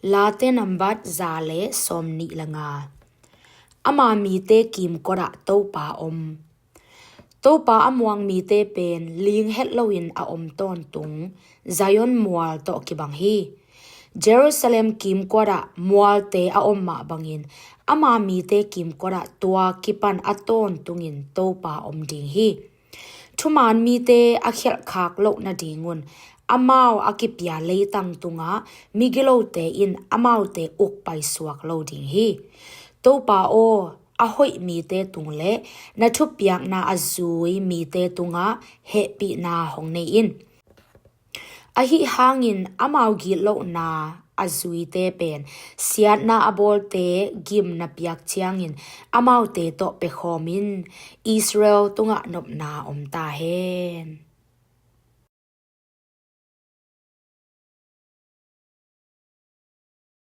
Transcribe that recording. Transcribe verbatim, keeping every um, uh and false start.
Late nambat za le sawmnih le nga. Ama mite kimkot ah Topa om. Topa a muang mite pen ling het loin a om tawntung Zion mual tawh kibang hi. Jerusalem kimkot ah mualte a om mah bangin ama mite kimkot ah tua kipan a tawntungin Topa om ding hi. Thuman mite a khialhkhak loh nadingun amau a kipia leitang tungah migilote in amaute ukpaisuak lo ding hi. Topa aw, a hoih mite tung le na thupiakna a zui mite tungah hehpihna hong nei in. Ahi hangin amau gitlohna a zuite pen siatna a bawlte gim na piak ciangin amaute tawh pekhawmin Israel tungah nopna om ta hen.